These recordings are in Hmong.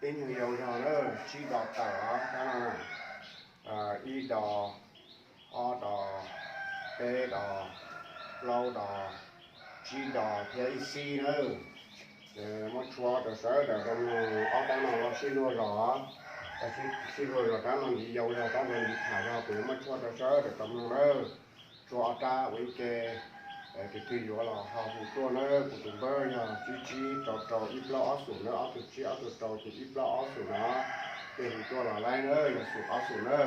Ib nyuag yau zog na, tsib dos tawm os, tab no na, ib dos, ob dos, peb dos, plaub dos, tsib dos thiab ib xib na. Ces muab tshuab rau sawv daws tau mloog ob tab no los sib luag zog, sib luag zog, tab no ntxiv yau zog, tab no ntxiv tham zog, kuv yuav muab tshuab rau sawv daws tau mloog na. Tshuab ob rab ua ib ke, tus twg yuav los ho hu tuaj na. Kuv tus npawb yog tsib tsib rau rau ib plaub ob xoom na, ob tug tsib ob tug rau ces ib plaub ob xoom na, ces hu tuaj los laib na, yog xoom ob xoom na.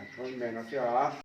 Tshuab me no xwb os.